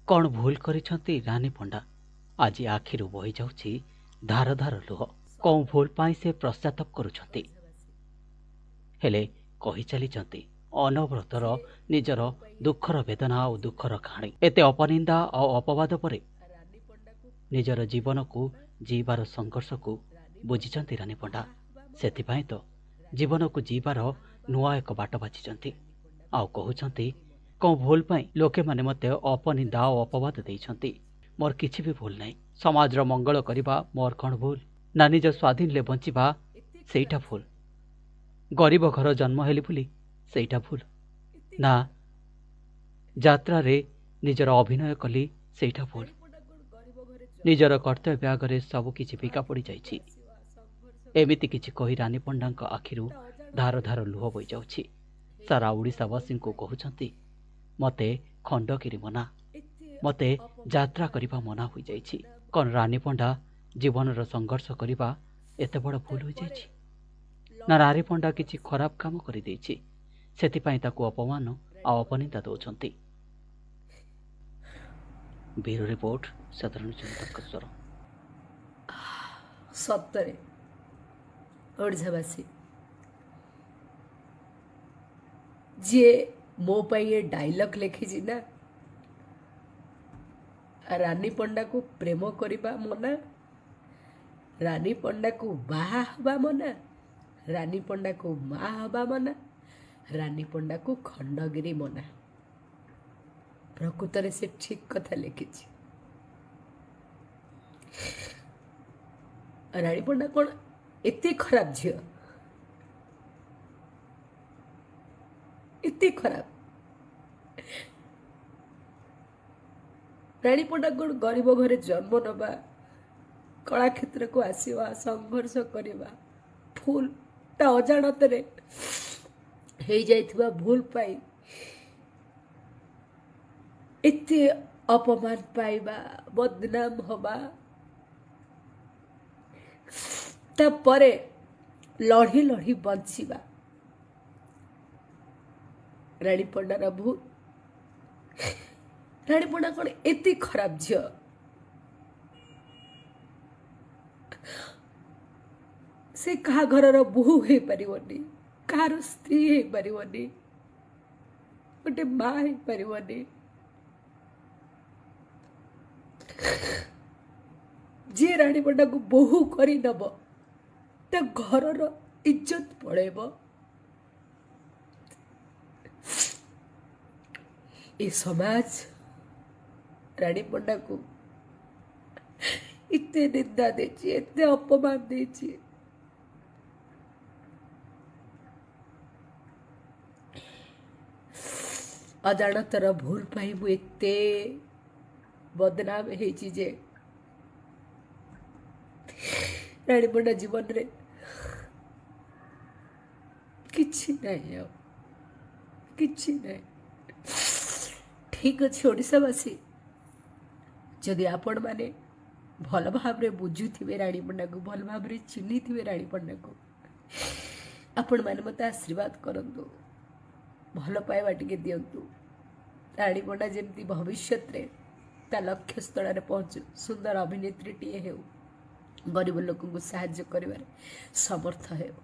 କ'ଣ ଭୁଲ କରିଛନ୍ତି ରାନୀ ପଣ୍ଡା? ଆଜି ଆଖିରୁ ବହିଯାଉଛି ଧାର ଧାର ଲୁହ। କେଉଁ ଭୁଲ ପାଇଁ ସେ ପଶ୍ଚାତାପ କରୁଛନ୍ତି, ହେଲେ କହି ଚାଲିଛନ୍ତି ଅନବରତର ନିଜର ଦୁଃଖର ବେଦନା ଆଉ ଦୁଃଖର କାହାଣୀ। ଏତେ ଅପନିନ୍ଦା ଆଉ ଅପବାଦ ପରେ ନିଜର ଜୀବନକୁ ଜିଇବାର ସଂଘର୍ଷକୁ ବୁଝିଛନ୍ତି ରାନୀ ପଣ୍ଡା। ସେଥିପାଇଁ ତ ଜୀବନକୁ ଜିଇବାର ନୂଆ ଏକ ବାଟ ବାଛିଛନ୍ତି ଆଉ କହୁଛନ୍ତି, କେଉଁ ଭୁଲ ପାଇଁ ଲୋକମାନେ ମୋତେ ଅପନିନ୍ଦା ଆଉ ଅପବାଦ ଦେଇଛନ୍ତି? ମୋର କିଛି ବି ଭୁଲ ନାହିଁ। ସମାଜର ମଙ୍ଗଳ କରିବା ମୋର କ'ଣ ଭୁଲ, ନା ନିଜ ସ୍ୱାଧୀନରେ ବଞ୍ଚିବା ସେଇଟା ଭୁଲ? ଗରିବ ଘର ଜନ୍ମ ହେଲି ବୋଲି ସେଇଟା ଭୁଲ, ନା ଯାତ୍ରାରେ ନିଜର ଅଭିନୟ କଲି ସେଇଟା ଭୁଲ? ନିଜର କର୍ତ୍ତବ୍ୟ ଆଗରେ ସବୁ କିଛି ଫିକା ପଡ଼ିଯାଇଛି। ଏମିତି କିଛି କହି ରାନୀ ପଣ୍ଡାଙ୍କ ଆଖିରୁ ଧାର ଧାର ଲୁହ ବହିଯାଉଛି। ସାରା ଓଡ଼ିଶାବାସୀଙ୍କୁ କହୁଛନ୍ତି, ମୋତେ ଖଣ୍ଡଗିରି ମନା, ମୋତେ ଯାତ୍ରା କରିବା ମନା ହୋଇଯାଇଛି। କ'ଣ ରାନୀ ପଣ୍ଡା ଜୀବନର ସଂଘର୍ଷ କରିବା ଏତେ ବଡ଼ ଭୁଲ ହୋଇଯାଇଛି, ନା ରାନୀ ପଣ୍ଡା କିଛି ଖରାପ କାମ କରିଦେଇଛି, ସେଥିପାଇଁ ତାକୁ ଅପମାନ ଆଉ ଅପନିନ୍ଦା ଦେଉଛନ୍ତି? ବ୍ୟୁରୋ ରିପୋର୍ଟ, ସାଧାରଣ ଜନତାଙ୍କ ସ୍ୱର। ସତରେ ଓଡ଼ିଶାବାସୀ, ଯିଏ ମୋ ପାଇଁ ଏ ଡାଇଲଗ୍ ଲେଖିଛି ନା, ରାନୀ ପଣ୍ଡାକୁ ପ୍ରେମ କରିବା ମନା, ରାନୀ ପଣ୍ଡାକୁ ବାହା ହେବା ମନା, ରାନୀ ପଣ୍ଡାକୁ ମା ହେବା ମନା, ରାନୀ ପଣ୍ଡାକୁ ଖଣ୍ଡଗିରି ମନା, ପ୍ରକୃତରେ ସେ ଠିକ୍ କଥା ଲେଖିଛି। ରାଣୀ ପଣ୍ଡା କ'ଣ ଏତେ ଖରାପ ଝିଅ? ଏତେ ଖରାପ ରାଣୀ ପଣ୍ଡା କ'ଣ ଗରିବ ଘରେ ଜନ୍ମ ନେବା, କଳା କ୍ଷେତ୍ରକୁ ଆସିବା, ସଂଘର୍ଷ କରିବା, ଭୁଲ ତା ଅଜାଣତରେ ହେଇଯାଇଥିବା ଭୁଲ ପାଇଁ ଏତେ ଅପମାନ ପାଇବା, ବଦନାମ ହବା, ତାପରେ ଲଢ଼ି ଲଢ଼ି ବଞ୍ଚିବା, ରାଣୀ ପଣ୍ଡାର ଭୁଲ? ରାଣୀ ପଣ୍ଡା କ'ଣ ଏତେ ଖରାପ ଝିଅ? ସେ କାହା ଘରର ବୋହୂ ହେଇପାରିବନି, କାହାର ସ୍ତ୍ରୀ ହେଇପାରିବନି, ଗୋଟେ ମା ହେଇପାରିବନି? ଯିଏ ରାଣୀ ପଣ୍ଡାକୁ ବୋହୂ କରିନବ ତା ଘରର ଇଜ୍ଜତ ପଳେଇବ। ଏ ସମାଜ ରାଣୀ ପଣ୍ଡାକୁ ଏତେ ନିନ୍ଦା ଦେଇଛି, ଏତେ ଅପମାନ ଦେଇଛି। ଅଜାଣତର ଭୁଲ ପାଇଁ ମୁଁ ଏତେ ବଦନାମ ହେଇଛି ଯେ ରାଣୀ ପଣ୍ଡା ଜୀବନରେ କିଛି ନାହିଁ, ଆଉ କିଛି ନାହିଁ। ଠିକ୍ ଅଛି ଓଡ଼ିଶାବାସୀ, ଯଦି ଆପଣମାନେ ଭଲ ଭାବରେ ବୁଝୁଥିବେ ରାଣୀ ପଣ୍ଡାକୁ, ଭଲ ଭାବରେ ଚିହ୍ନିଥିବେ ରାଣୀ ପଣ୍ଡାକୁ, ଆପଣମାନେ ମୋତେ ଆଶୀର୍ବାଦ କରନ୍ତୁ, ଭଲ ପାଇବା ଟିକେ ଦିଅନ୍ତୁ। ରାଣୀ ପଣ୍ଡା ଯେମିତି ଭବିଷ୍ୟତରେ ତା ଲକ୍ଷ୍ୟସ୍ଥଳରେ ପହଞ୍ଚୁ, ସୁନ୍ଦର ଅଭିନେତ୍ରୀଟିଏ ହେଉ, ଗରିବ ଲୋକଙ୍କୁ ସାହାଯ୍ୟ କରିବାରେ ସମର୍ଥ ହେଉ।